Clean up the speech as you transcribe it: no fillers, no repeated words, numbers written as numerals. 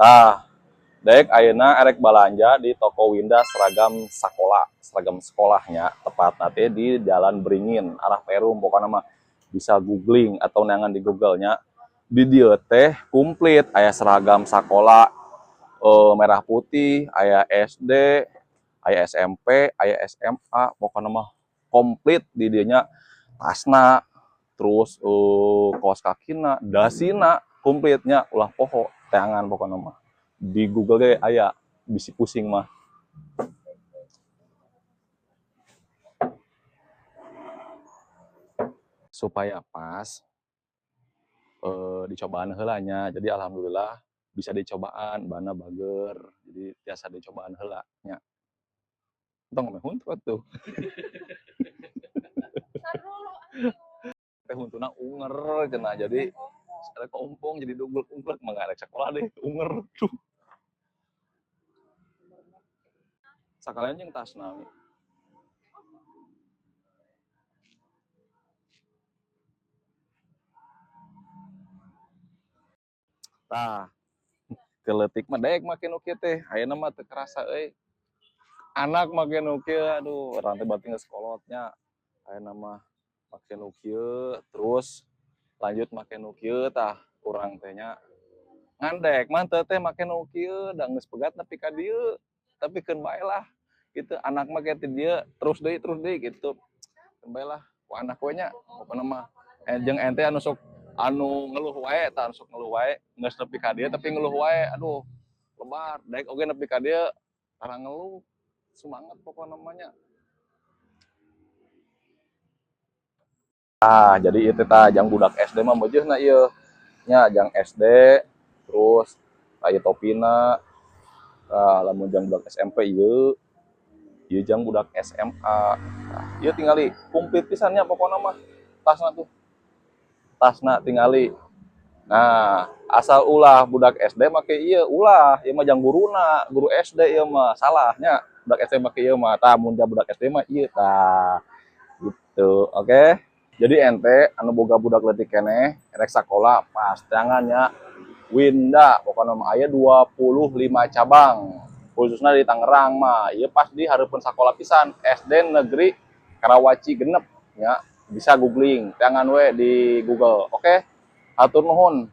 Tah, dek ayeuna erek balanja di toko Winda seragam sakola, seragam sekolahnya, tepatna teh di Jalan Beringin arah Perum, pokokna mah bisa googling atau neangan di Google-nya. Di dieu teh komplit aya seragam sakola merah putih, aya SD, aya SMP, aya SMA, pokokna mah komplit di dieu nya, tasna, terus kaos kakina, dasina, komplitnya ulah poho teangan pokokna mah. Di Google ge aya, bisi pusing mah. Supaya pas dicobaan heula nya. Jadi alhamdulillah bisa dicobaan, bana bager. Jadi tiasa dicobaan heula nya. Entong meh huntu atuh. Teh huntuna unger cenah, jadi ada keompong jadi duglek-uglek mah rek sekolah deh unger tuh. Sakalian jeung tasna. Tah, keletik mah daek make nu kieu teh, ayeuna mah teu kerasa euy. Anak make nu kieu, aduh, urang teh berarti geus kolotnya. Ayeuna mah make nu kieu, terus lanjut make nu kieu tah urang teh nya. Ngan dek mah teu teh make nu kieu, da geus pegat nepi ka dieu. Tapi keun bae lah gitu, anak mah kayak dieu terus deui gitu. Keun bae lah ku anak we nya, pokona mah. Jeung ente anu sok anu ngeluh wae tah, anu sok ngeluh wae, geus nepi ka dieu tapi ngeluh wae, aduh lebar, daek oge nepi ka dieu tara ngeluh, semangat pokona mah nya. Ah, jadi ieu teh tah jang budak SD mah meujeuhna ieu. Nya jang SD terus aya topina. Tah lamun jang budak SMP ieu, ieu jang budak SMA. Tah, ieu tingali komplit pisan nya pokona mah tasna tuh. Tasna tingali. Nah, asal ulah budak SD make ieu ulah, ieu mah jang guruna, guru SD ieu mah salah nya. Budak SD make ieu mah, tah mun jang budak SD mah ieu tah. Gitu, oke. Jadi ente anu boga budak leutik keneh rek sakola pas teangan nya Winda, pokona mah aya 25 cabang. Khususna di Tangerang mah, ieu pas di hareupeun sakola pisan, SD Negeri Karawaci genep nya. Bisa googling, teangan we di Google. Oke. Hatur nuhun.